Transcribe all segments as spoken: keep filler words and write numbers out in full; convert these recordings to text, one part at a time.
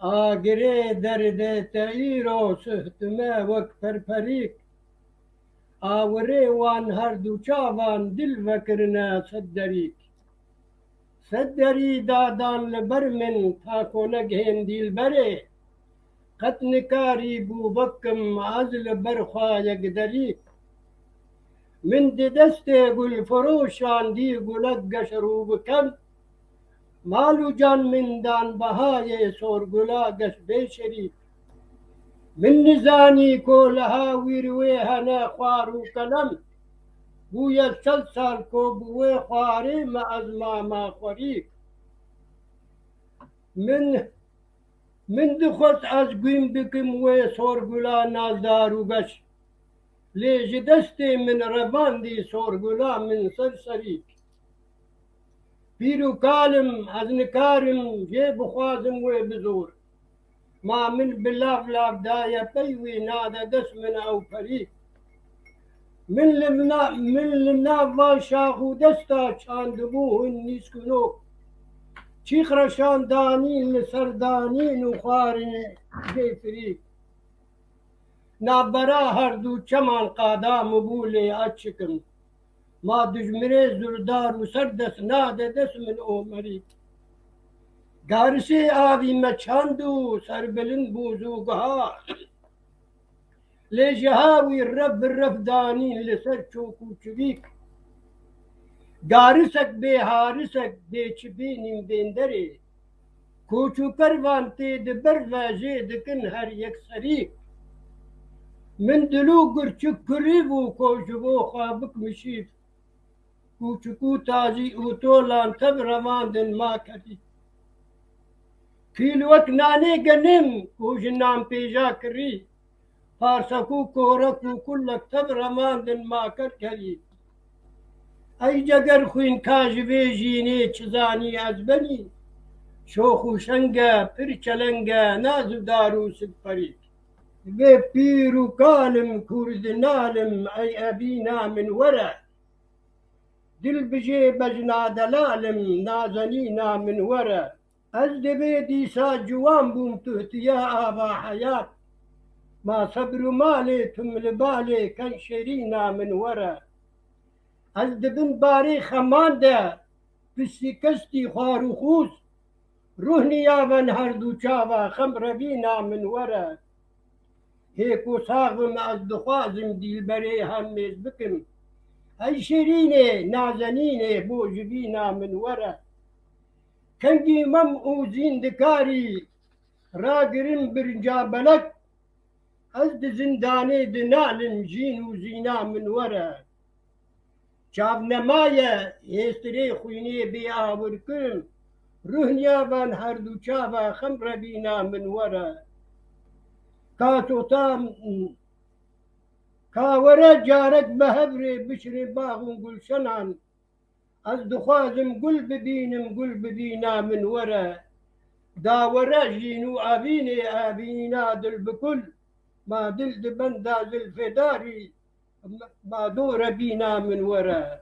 Agirê derdê te îro suhtime wek perperîk. Awirê wan her du çavan dil vekirine sed derîk. Sed derî dadan li ber min ta ko negihên dîlberê. Qet nikarîbû vekim ez li ber xwe yek derîk. Min di destê gulfiroşan dî gulek geş rû bikem. Mal û can min dan behayê sorgula geş bê şerîk. Min nizanî ko li hawîr wê hene xwar û kelem. Bûye sed sal ko bi wê xwarê me ez mama xwerîk. Min, min dixwest ez gûn bikim wê sorgula nazdar û geş. Lê ji destê min revandî sorgula min ser serîk. Pîr û kal im, ez nikarim jê bixwazim wê bi zor. Ma min bi lav lav daye pey wî nade dest min ew perî. Min li na-, min li nav van şax û desta çandibû hûn nîsk û nok. Çîq reşan danîn li ser danîn û xwarin jê firî. Navbera her du çeman qada min bû lê ez çikim. Ma dijminê zurdar û serdest nade dest min omerî. Garisê avî me çand û serbilind bû zû giha. Lê ji hawî ref bi ref danîn li ser çok û çivîk. Garisek bê harisek bê çi bênîn bênderê. Koç û kervan tê di ber ve jê dikin her yek serî. Min dil û gurçik kurî bû ko ji bo xwe bik mişîv. Kûçik û tazî û tolan tev revandin ma kerî. Kîl wek nanê genim ku ji nan pêja kirî. Parsek û korek û kulek tev remandin ma ker kerî. Ey ceger xwîn ka ji vê jînê çi zanî ez benî. Şox û şeng e, pir çeleng e, naz û dar û sipperî. Vê pîr û kal im kurdinal im, ey ebîna min were. Dil bijê bejna delal im, nazenîna min were. Ez divê dîsa ciwan bûm tu hitiya ava heyat. Ma sebr û malê tim li balê ken şêrîna min were. Ez di bin barê xeman de pisîkestî xwar û xûz. Ruh niyaven her du çava xem revîna min were. Hê ku sax bim ez dixwazim dîlberê hemêz bikim. Ey şêrînê, nazenînê bo jivîna min were. Kengî mem û zîn dikarî ragirin birinca belek. Ez di zindanê dinalim jîn û zîna min were. Çav nemaye hêstirê xwînê bê awir kirin. Ruh niyavan her du çava xem revîna min were. Ka tota ka were carek bi hevrê bişirê bax û gulşenan. Ez dixwazim gul bibînim, gul bibîna min were. Da were jîn û avînê avîna dil bi kul. Ma dil di benda zilfê darî, ma dore bîna min were.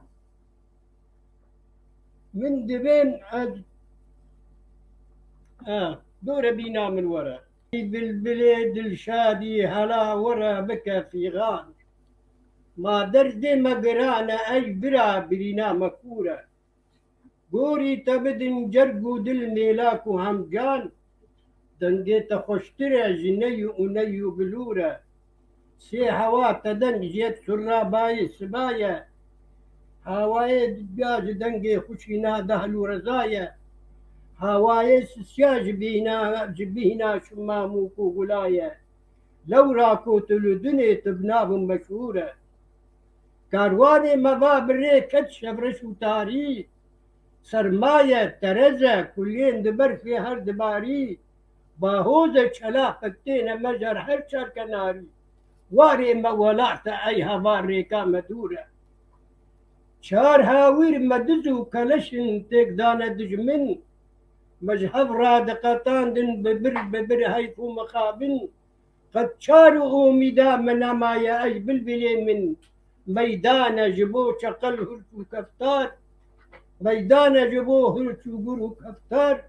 Min divên ez, ha, dore bîna min were. Bilbilê dilşadî hela were bike fîxan. Ma derdê me giran e ey bira birîna me kûr e. Gorî te bidin cerg û dil mêlak û hemcan. Dengê te xweştir e ji ney û ney û bilûr e. Sê hewa te deng ji yek surra bayê siba ye. Hawayê diya ji dengê xwişîna dehl û reza ye. Hawayê sisiya ji bîna, ji bîhna şima mûk û gula ye. Lewra ku tu li dunê tu bi nav û meşhûr e. Karwanê me va bi rê ket şevreş û tarî. Sermaye, tereze, kuliyên di berfê her dibarî. Bahoze çela fektêne me jar her çar kenarî. Warê me welat e ey heval rêka me dûr e. Çar hawîr me diz û keleş in têk dane dijmin. Me ji hev radiqetandin bi bir bi bir heyf û mixabin. Qet çar û umîda me nemaye ey bilbilê min. Meydane ji bo çeqel hurç û keftar. Meydane ji bo hurç û gur û keftar.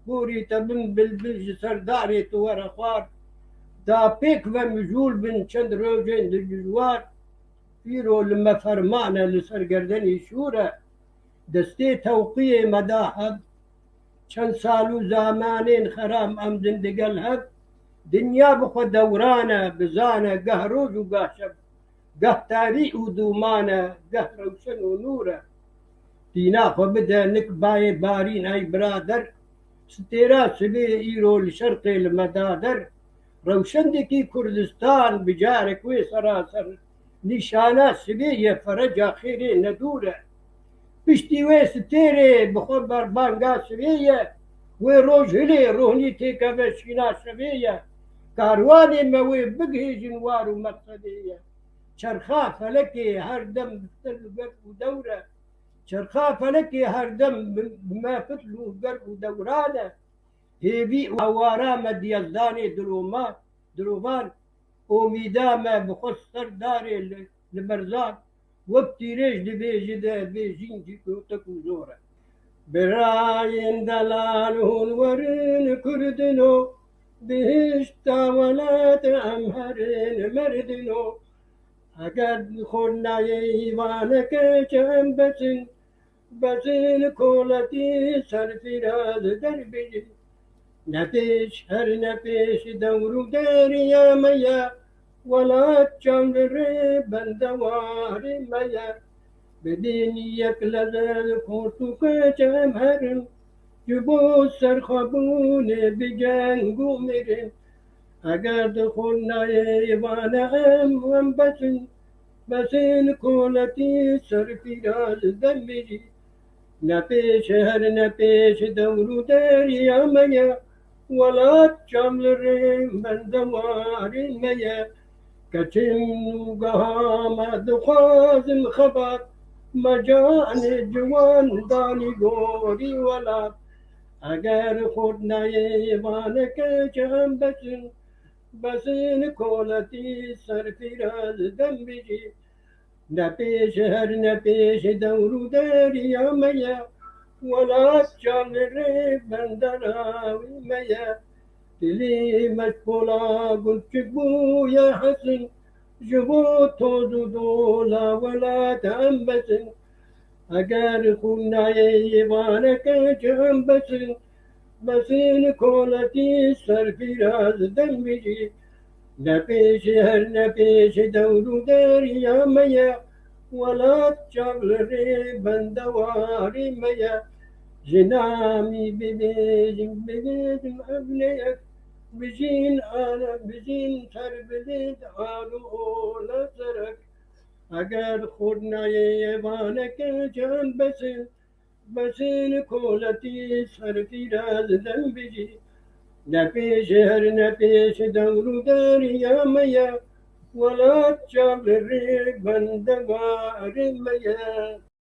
Gorî te bin bilbil ji ser darê tu were xwar. Da pêk ve mijûl bin çend rojên di dijwar. Îro li me ferman e li ser gerdenî şûr e. Destê tewqiyê me da hev. Çend sal û zamanên xeram em din digel hev. Dinya bi xwe dewran e, bizane, geh roj û geh şev. Geh tarî û dûman e, geh rewşen û nûr e. Tîna xwe bide nik bayê barîn ey birader. Stêra sibê îro li şerqê li me da der. Rewşendekî Kurdistan bi carek wê seraser. Nîşana sibê ye fereca xêrê nedûr e. Piştî wê stêrê bi xwe berbanga sibê ye. Wê roj hilê rohnî têkeve şîna şevê ye. Karwanê me wê bigihêjin war û meqsedê ye. Çerxa felekê her dem bi fitl û germ û dewr e. Çerxa felekê her dem bi, bi me fitl û germ û dewran e. Hêvî û hewara me di yezdanê diloma, dilovan, omîda me bi xwe ser darê li, li berzan, wek tîrêj dibêjide bêjîn cî gotek û zor e. Birayên delal hûn werin Kurdino, bihişta welat em herin merdino. Eger xwe nayê îvaneke çi em besin, besin koletî serfîraz derbî. Ne pêş her ne pêş dewr û deriya me ye, welat çav li rê bendewarê me ye. Bidîn yek lezel xort û keç em herin, ji bo serxwebûnê bi ceng û mirin. Eger di xwe nayê vane em, em besin, besin koletî serfîraz demirî. Ne pêş her ne pêş dewr û deriya me ye, welat çav li rê bendewarê me ye. Keçim nûgeha me dixwazim xebat, me canê ciwan danî gorî welat. Eger xort nayê vaneke çi em besin, besin koletî serfîraz dem bijî. Ne pêş her ne pêş dewr û deriya me ye, welat çav li rê bendera wî me ye. Dilê me ji pola gund çik bûye hesin, ji bo toz û dola welat em besin. Eger xûnayê yê vaneke cem besin, besin koletî serfîraz dem bijî. Ne pêşê her ne pêşê dewr û deriya me ye, welat çav li rê bendewarê me ye. Ji namî bibêjin, bibêjin ev ne yek, bijîn ana, bijîn ter bilêt al û ola serek. Eger xurnayê yevaneke cem besin, besin koletî serfîraz dem bijî. Ne pêşê her ne pêşê dewr û deriya me ye, welat çav li rê bendewarê me ye.